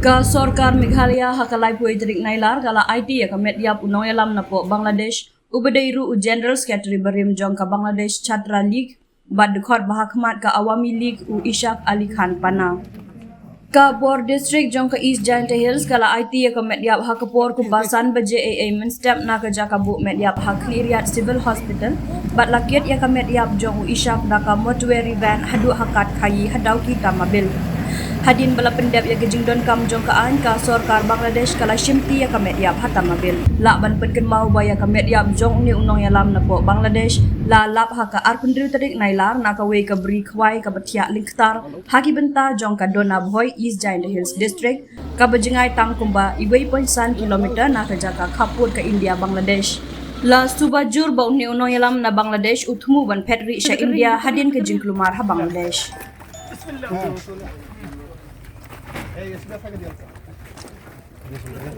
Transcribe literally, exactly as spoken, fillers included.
Ka sorkar Meghalaya ha ka laiphew tarik Nailar ka la aiti ïa ka met ïap u nongïalam napoh Bangladesh, uba dei ruh u General Secretary barim jong ka Bangladesh Chhatra League, bad dkhot ba ha khmat ka Awami League, u Ishaq Ali Khan Pana. Ka bor district jong ka East Jaintia Hills ka la aiti ïa ka met ïap ha ka por kumba san baje ei ei mynstep na ka jaka buh met ïap ha Khliehriat Civil Hospital, bad la kit ïa ka met ïap jong u Ishaq da ka mortuary van haduh ha Katkhaïi ha Dawki Tamabil. Hadien ba la pyndep ïa ka jingdonkam jong ka aiñ, ka sorkar Bangladesh ka la shimti ïa ka met ïap ha Tamabil. Lah ban pynkynmaw ba ïa ka met ïap jong une u nongïalam napoh Bangladesh la lap ha ka arphew hynriew tarik Nailar na kawei ka bri khwai kaba thiah lyngktar ha ki bynta jong ka Dona Bhoi, East Jaintia Hills District, kaba jngai tang kumba wei point san kilometer na ka jaka khappud ka India Bangladesh. La suba jur ba une u nongïalam na Bangladesh u thmu ban phet rieh sha India hadien ka jingkulmar ha Bangladesh.